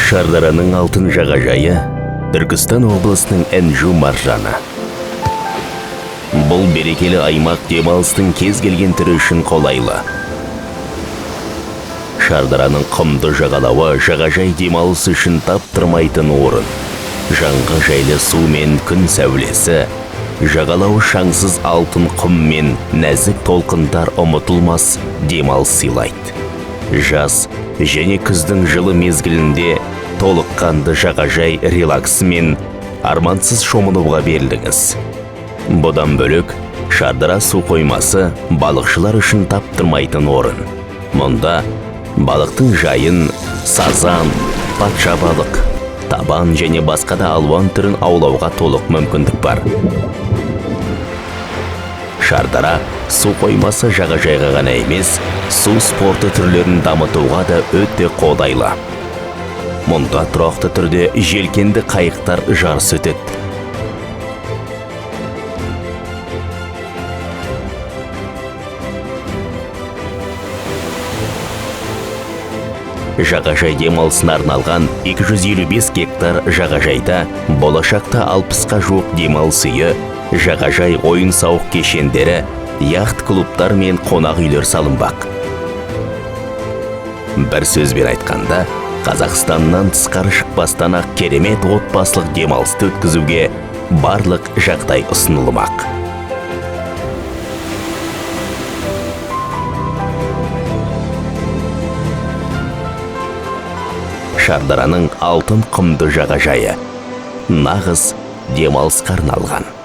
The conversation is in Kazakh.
Шардараның алтын жағажайы Түркістан облысының Інжу маржаны. Бұл берекелі аймақ демалыстың кез келген түрі үшін қолайлы. Шардараның құмды жағалауы жағажай демалыс үшін таптырмайтын орын. Жанға жайлы су мен күн сәулесі, жағалауы шаңсыз алтын құм мен нәзік толқындар ұмытылмас демалыс сыйлайды. Жаз және күздің жылы мезгілінде толыққанды жағажай релаксы мен армансыз шомылуға берілдіңіз. Бұдан бөлек, Шардара су қоймасы балықшылар үшін таптырмайтын орын. Мұнда балықтың жайын, сазан, патша балық, табан және басқа да алуан түрін аулауға толық мүмкіндік бар. Шардара су қоймасы жағажайға ғана емес, су спорты түрлерін дамытуға да өте қолайлы. Мұнда тұрақты түрде желкенді қайықтар жарысы өтеді. Жағажай демалысына арналған 255 гектар жағажайда болашақта 60-қа жуық демалыс үйі, жағажай ойын-сауық кешендері, яхт клубтар мен қонақ үйлер салынбақ. Бір сөзбен айтқанда, Қазақстаннан тысқары шықпастан ақ керемет отбасылық демалысты өткізуге барлық жағдай ұсынылмақ. Шардараның алтын құмды жағажайы нағыз демалысқа арналған.